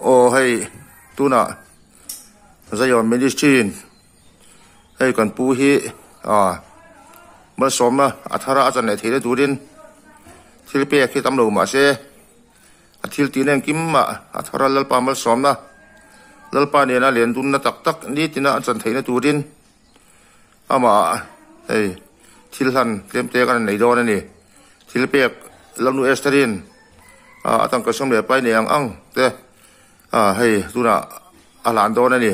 Aw hei tunah Zion Ministry in hei kan pu hi ah malsawmna a thar a a chan leh theihna turin thil pek hi tam lo mahse a thil tihna engkim mah a thar a Lalpa malsawmna Lalpa nena len dunna tak tak nitina a chan theihna turin amah hei thil hlan tlem te kan nei dawn a ni. Thil pek Lalnu Estherin a tangka sawm leh pai nei ang ang te hei tunah a hlan dawn a ni.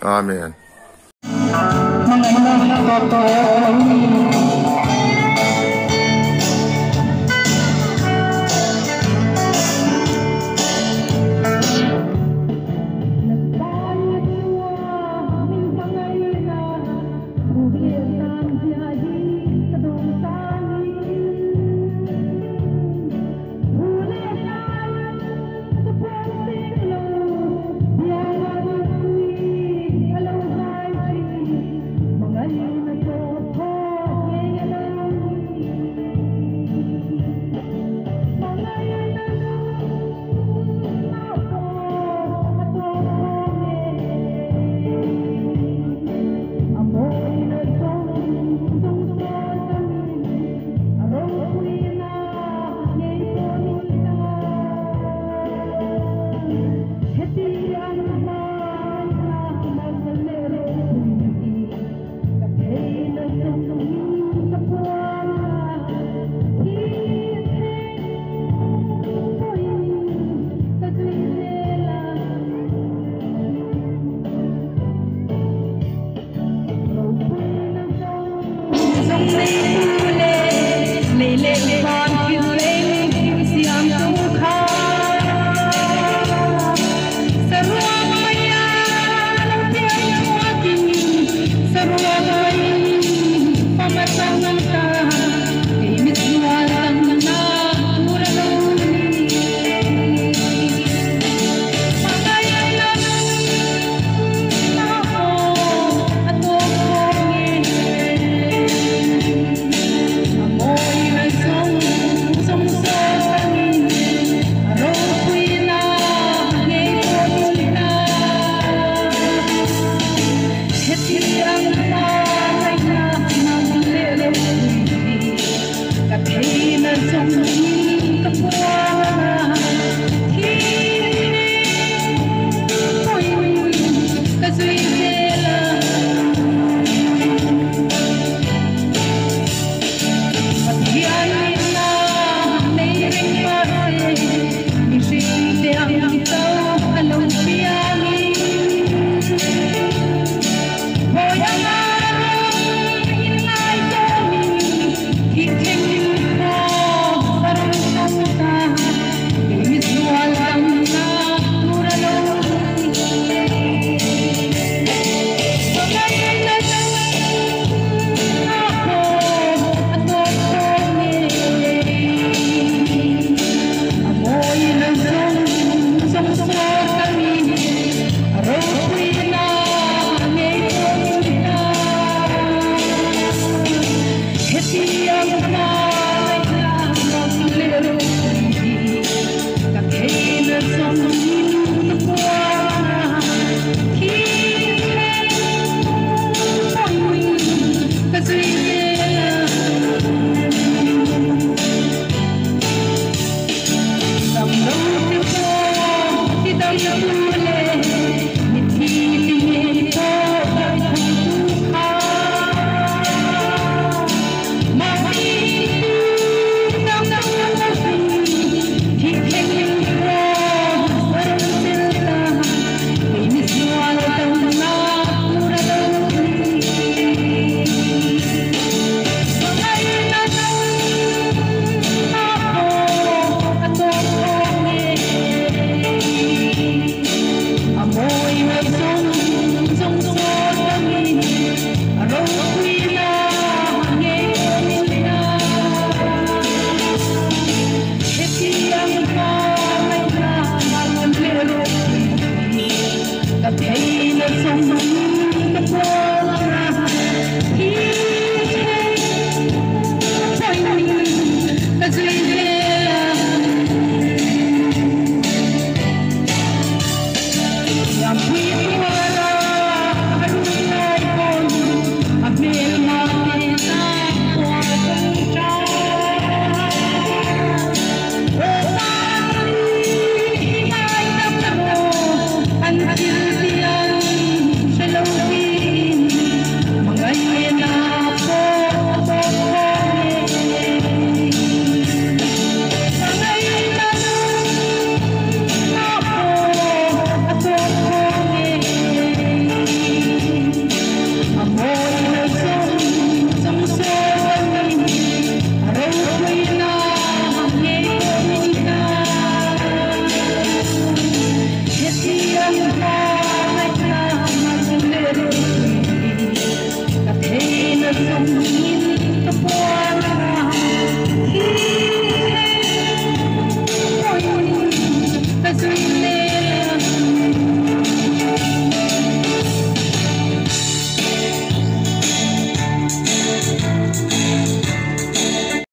Amen.